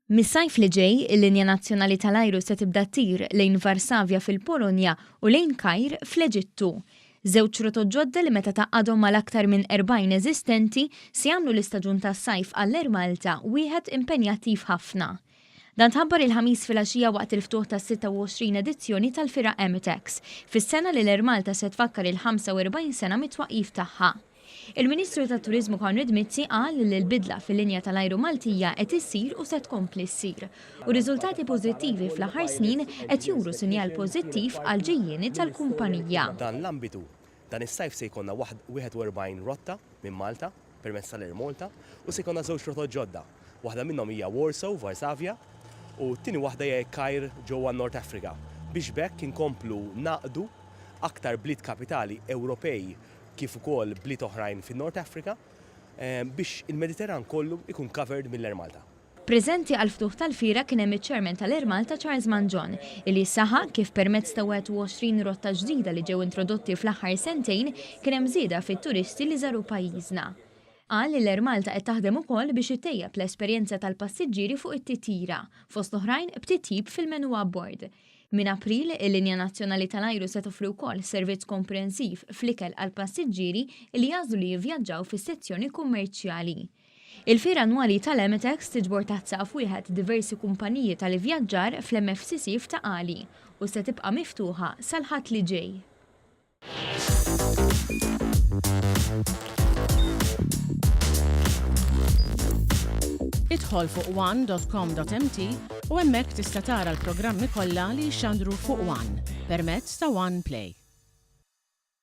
Mis-sajf li ġej, il-linja nazzjonali tal-ajru se tibda ttir lejn Varsavja fil-Polonja u lejn Kajr fl-Eġittu. Żewġ rotot ġodda li meta tgħaqqadhom mal-aktar minn 40 eżistenti se jagħmlu l-istaġun tas-sajf għall-Air Malta wieħed impenjattiv ħafna. Dan tħabbar il-Ħamis filgħaxija waqt il-ftuħ tas-26 edizzjoni tal-Fiera Amitex, fis-sena li l-Air Malta se tfakkar il-45 sena mit-twaqqif tagħha. Il-Ministru tat-Turiżmu Konrad Mizzi qal li l-bidla fil-linja tal-ajru Maltija qed issir u se tkompli ssir u riżultati pożittivi fl-aħħar snin qed juru sinjal pożittiv għall-ġejjieni tal-kumpanija. F'dan l-ambitu, dan is-sajf se jkollna 41 rotta minn Malta permezz tal-Air Malta u se jkollna żewġ rotot ġodda. Waħda minnhom hija Warsaw, Varsavja, u t-tieni waħda hija Kajr ġewwa n-North Africa biex b'hekk inkomplu ngħaqqdu aktar bliet kapitali Ewropej kif ukoll bliet oħrajn fin-North Africa biex il-Mediterran kollu jkun covered mill-Air Malta. Preżenti għall-ftuħ tal-fiera kien hemm iċ-Chairman tal-Air Malta Charles Mangion, illi saħaq kif permezz ta' 21 rotta ġdida li ġew introdotti fl-aħħar sentejn kien hemm żieda fit-turisti li żaru pajjiżna. Qal li l-Air Malta qed taħdem ukoll biex ittejjeb l-esperjenza tal-passiġġieri fuq it-titjira, fost oħrajn b'titjib fil-menu abbord. Minn April, il-linja nazzjonali tal-ajru se toffri wkoll servizz komprensiv fl-ikel għall-passiġġieri li jagħżlu li jivvjaġġaw fis-sezzjoni kummerċjali. Il-fiera annwali tal-Amitex tiġbor taħt saqaf wieħed diversi kumpaniji tal-ivvjaġġar fl-MFCC f'Ta' Qali u se tibqa' miftuħa sal-Ħadd li ġej. Idħol fuq one.com.mt u hemmhekk tista' tara l-programmi kollha li jixxandru fuq One permezz ta' One Play.